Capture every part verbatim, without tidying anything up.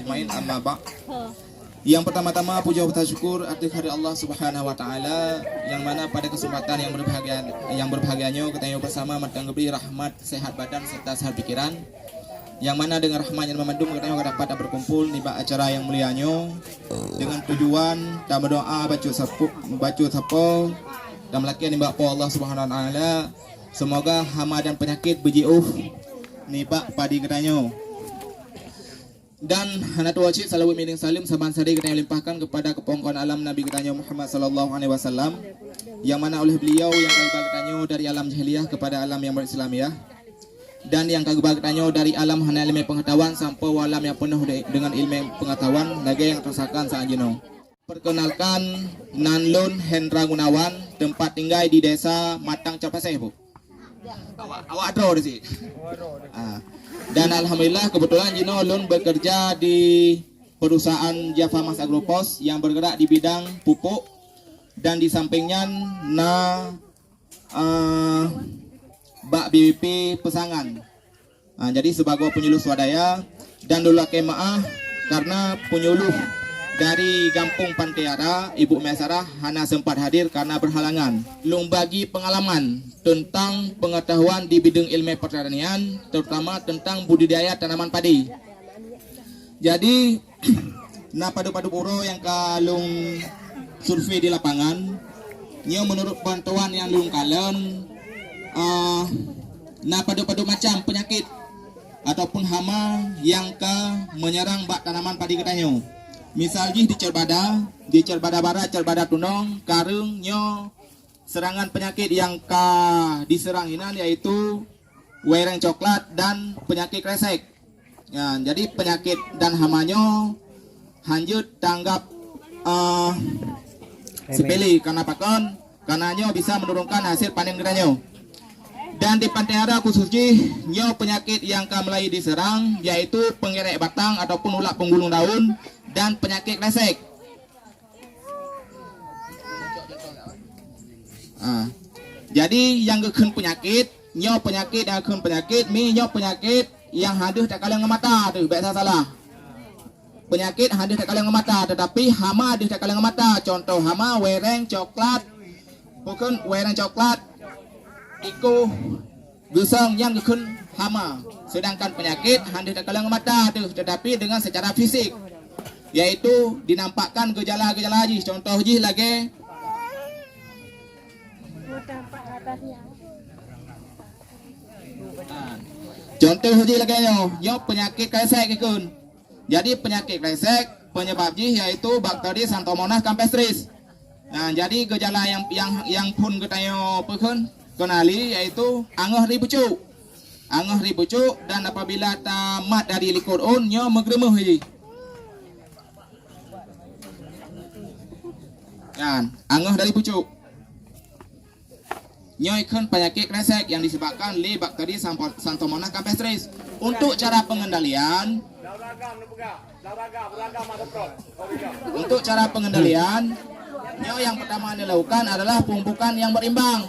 Main amma ba'. Yang pertama-tama puja rasa syukur ateueh keuhadirat Allah Subhanahu wa Taala, yang mana pada kesempatan yang berbahagia, yang berbahagia nyoe geutanyoe bersama mantong geubri rahmat, sehat badan serta sehat pikiran. Yang mana dengan rahmat nyan mandum geutanyoe ka dapat berkumpul nibak acara yang mulia nyoe dengan tujuan tameudoa bacut sapo, bacut sapo dan meulakée nibak Po Allah Subhanahu wa Taala. Semoga hama dan penyakit beujiôh nibak padi geutanyoe. Dan hana tuwoe cit salawat miring saleuem saban sari geutanyoe limpahkan kepada keupeuangkon alam Nabi geutanyoe Muhammad sallallahu alaihi wasallam, yang mana oleh beliau yang ka geuba geutanyoe dari alam jahiliyah kepada alam yang berislamiyah, dan yang ka geuba geutanyoe dari alam hana ileumé peungeutahuan sampoe u alam nyang peunoh de-, deungon ileumé peungeutahuan lagée nyang teusakan saat jinoe. Perkenalkan, nan lôn Hendra Gunawan, teumpat tinggai di Desa Matang Capaséh, Bu. Awak, awak droe di sini. Ah. Dan alhamdulillah, kebetulan jinoe lôn bekerja di perusahaan Java Mas Agropos yang bergerak di bidang pupuk, dan di samping nyan na, ah, bak B B P Peusangan. Ah, jadi sebagai penyuluh swadaya dan lôn lakée meu'ah karena penyuluh dari Gampông Pantai Ara, Ibu Maisarah, hana sempat hadir karena berhalangan. Lôn bagi pengalaman tentang pengetahuan di bidang ilmu pertanian, terutama tentang budidaya tanaman padi. Jadi, na padub-padub uroe nyang ka lôn survei di lapangan, nyoe menurut pantauan nyang lôn kalon, eh, na padub-padub macam penyakit ataupun hama nyang ka menyerang bak tanaman padi geutanyoe. Misal jih di Cerbada, di Cerbada Barat, Cerbada Tunong, Kareueng, nyoe serangan penyakit nyang ka diserang inan yaitu wereng coklat dan penyakit kresek. Ya, jadi penyakit dan hama nyoe hanjeuet tanggap, eh, sepele. Karena pakon? Karena nyoe bisa menurunkan hasil panen geutanyoe. Dan di Pantai Ara khusus jih, nyoe penyakit nyang ka mulai diserang, yaitu pengerek batang ataupun ulap penggulung daun dan penyakit kresek. Ah. Jadi nyang geukheun penyakit, nyoe penyakit nyang geukheun penyakit, mi nyoe penyakit nyang hadeuh takalon ngon mata teuh, bék salah-salah. Penyakit hadeuh takalon ngon mata, tetapi hama deuh takalon ngon mata. Contoh hama wereng coklat, bukan wereng coklat, tikus, geusong nyang geukheun hama. Sedangkan penyakit hana takalon mata teuh, tetapi dengan secara fisik, yaitu dinampakkan gejala-gejala jih. Contoh jih lagée, ha, contoh jih lagée nyoe, nyoe penyakit kresek geukheun. Jadi penyakit kresek penyebab jih yaitu bakteri Xanthomonas campestris. Nah, jadi gejala nyang, nyang, nyang phon geutanyoe peukheun keunali yaitu angoh ri pucuk. Angoh ri pucuk dan apabila tamat dari likot ôn nyoe meugeureumoh jih. Kan, angoh dari pucuk. Nyoe kheun penyakit kresek yang disebabkan lé bakteri Xanthomonas campestris. Untuk cara pengendalian, untuk cara pengendalian, nyoe yang pertama dilakukan adalah pemupukan yang berimbang.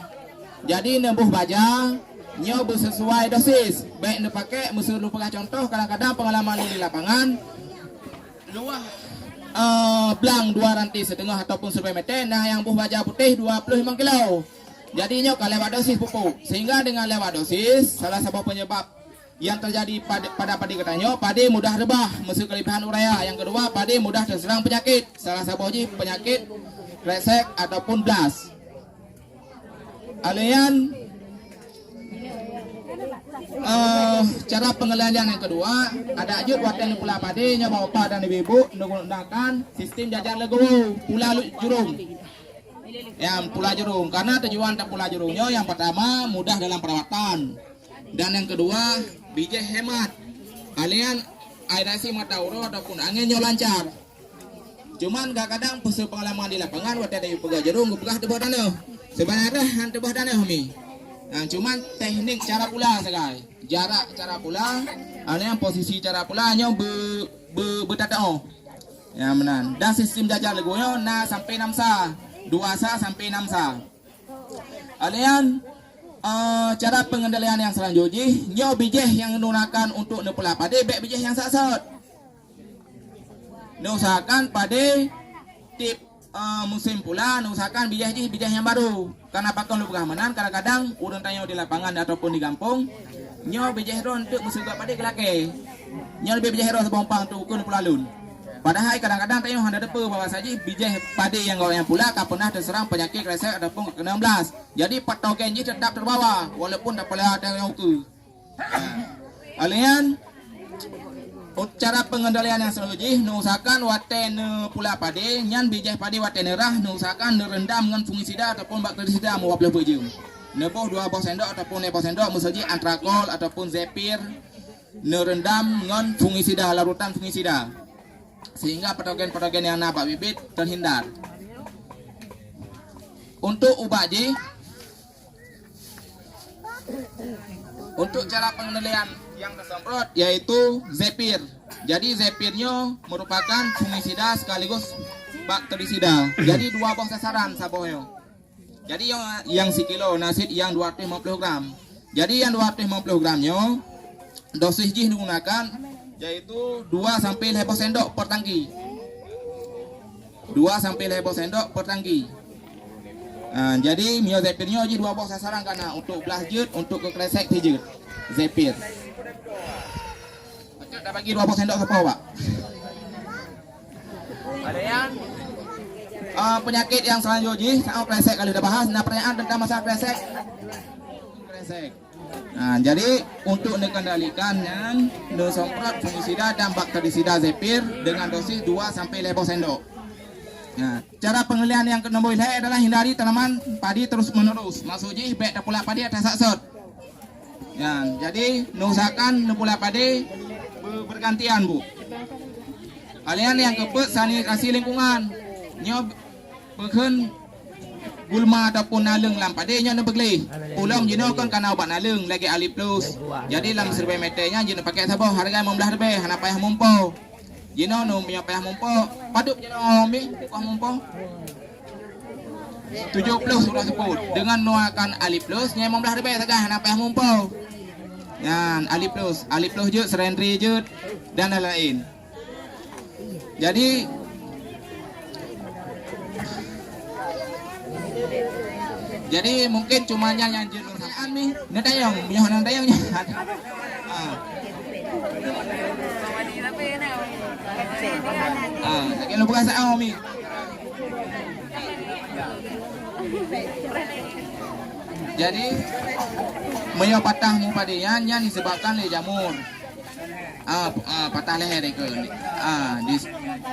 Jadi neuboh baja nyoe beusesuai dosis. Bék neupaké, meuseu lôn peugah contoh, kadang-kadang pengalaman di lapangan, luwah, eh, blang dua ranté siteungoh ataupun siribée meter, nah nyang boh baja putéh dua ploh limong kilo. Jadi nyoe ka lewat dosis pupuk. Sehingga dengan lewat dosis, salah saboh penyebab yang terjadi pada, pada padi geutanyoe, padi mudah reubah meuseu keulebihan urea. Yang kedua, padi mudah terserang penyakit. Salah saboh jih penyakit kresek ataupun blast. Aleuyan, eh, cara pengendalian yang kedua, adak jeuet watée neupula padi nyoe bak bapak dan ibu-ibu menggunakan sistem jajar legowo, pula lu-, jurung. Ya, pula jurung. Karena tujuan tapula jurung nyoe yang pertama mudah dalam perawatan. Dan yang kedua, bijéh hemat. Aleuyan, airasi mata uroe ataupun angén nyoe lancar. Cuman kadang-kadang peuseuh pengalaman di lapangan, watée tapeugah jurung, geupeugah teuboh tanoh. Sebenarnya han teuboh tanoh mi. Nah, cuman teknik cara pula sagai. Jarak cara pula, aleuyan posisi cara pula nyoe be, be, beutatoh. Ya, meunan. Dan sistem jajar legowo nyoe na sampai nam sa. Dua sa sampai nam sa. Aleuyan, eh, cara pengendalian yang selanjut jih, nyoe bijéh nyang neugunakan untuk neupula padi, bék bijéh nyang sat-sat. Neusahakan padé tiep, eh, musim pula, neusahakan bijéh jih bijéh nyang barô. Karena pakon lôn peugah meunan, kadang-kadang ureuëng tanyoe di lapangan ataupun di gampông, nyoe bijéh droe eunteuk meusigoe padé geulakée. Nyoe leubeh bijéh droe saboh umpang eunteuk ukeue pula lôn. Padahai kadang-kadang tanyoe hana teupeue bahwa saji bijéh padé nyang gawat nyang pula ka peunah teuseurang peunyakét kresek ataupun keunong blas. Jadi patogen jih teutap teubawa walaupun tapeulara tanyoe ukeue. Aleuyan, cara pengendalian nyang selanjutnya jih, neusahakan watée neupula padé, nyan bijéh padé watée neurah, neusahakan neurendam ngon fungisida ataupun bakterisida meuwab leuh beujeuem. Neuboh dua boh sendok ataupun lhée boh sendok, miseujih antrakol ataupun zepir, neurendam ngon fungisida, larutan fungisida. Sehingga patogen-patogen nyang na bak bibit terhindar. Untuk ubat jih, untuk cara pengendalian yang tersemprot yaitu zepir. Jadi zepir nyoe merupakan fungisida sekaligus bakterisida. Jadi dua boh sasaran saboh nyoe. Jadi yang, yang sikilo nasit yang dua ratus lima puluh gram. Jadi yang dua ratus lima puluh gram nyoe dosis jih digunakan yaitu dua sampai lhée boh sendok per tangki. Dua sampai lhée boh sendok per tangki. Ha, jadi mio zepir nyoe jih dua boh sasaran kana untuk blas jeuet, untuk keu kresek jeuet. Zepir. Betul dah bagi dua boh sendok sapo, Pak? Ada yang? Ah, penyakit yang selanjutnya jih, saat kresek kalau dah bahas, nah pertanyaan tentang masalah kresek. Kresek. Nah, jadi untuk dikendalikan nyan, neusemprot fungisida dan bakterisida zepir dengan dosis dua sampai lhée boh sendok. Nah, cara pengendalian yang ke nombor lhée adalah hindari tanaman padi terus menerus. Maksud jih bèk tapula padi atas saksot. Nyan, jadi neusahakan neupula padi be-, bergantian, Bu. Aleuyan nyang keupeuet sanitasi lingkungan. Nyoe beukeuen gulma ataupun naleueng lam padé nyoe neubeugleh. Ulôn jinoe kon kana ubat naleueng lagée Ali Plus. Jadi lam siribée meter nyan jinoe pakai saboh hareuga limong blaih ribée hana payah mumpo. Jinoe nyoe payah mumpo. Padub jinoe mi payah mumpo. Tujoh ploh uroe seupôt. Deungon neuakan Ali Plus nyan limong blaih ribée sagai hana payah mumpo. Nyan Ali Plus, Ali Plus jeuet, Serendri jeuet dan lain-lain. Jadi, jadi mungkin cuma nyan nyang jeuet lôn sampaikan mi. Neutanyong, meunyoe hana neutanyong nyan. Ah. Ah, lagée lôn peugah saát mi. Jadi, meunyoe patah mu padé nyan, nyan disebabkan lé jamur. Ah, ah, patah leher ikeu. Ah, di,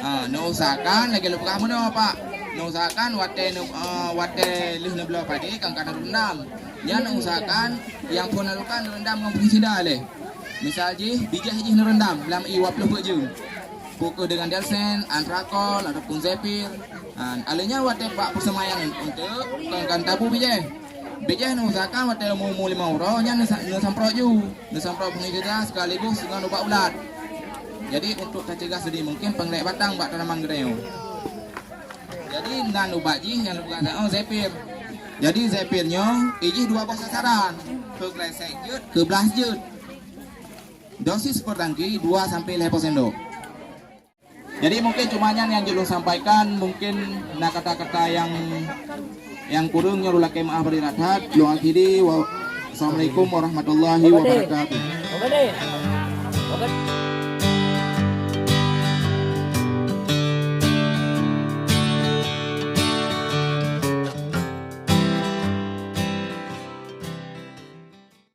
ah, neusahakan lagée lôn peugah meunoe, Pak. Neusahakan watée neu-, ah, watée lheueh neubloe padé kan kana rendam. Nyan neusahakan nyang phon lakukan rendam ngon fungisida lé. Misal jih, bijéh jih neurendam lam ié dua ploh beujeuem. Pukeuh dengan Delsen, Antrakol ataupun Zepir. Ha, aleunya watée bak peuseumaian eunteuk kon kan tabu bijéh. Bijéh neusahakan watée mu-, mu limong uroe nyan neusa-, neusamprot ju. Neusamprot fungisida sekaligus ngon ubat ulat. Jadi untuk tacegah seudeh mungkin peureulée batang bak tanaman geutanyoe. Jadi nan ubat jih nyang lôn peugah tadi, oh, Zepir. Jadi Zepir nyoe ijih dua boh sasaran, keu kresek jeuet, keu blas jeuet. Dosis per tangki dua sampai lhée boh sendok. Jadi mungkin cuma nyan nyang jeuet lôn sampaikan, mungkin na kata-kata nyang, nyang kureueng nyoe lôn lakée meu'ah bak rot that. Lôn akhiri, wa-, Assalamualaikum warahmatullahi wabarakatuh.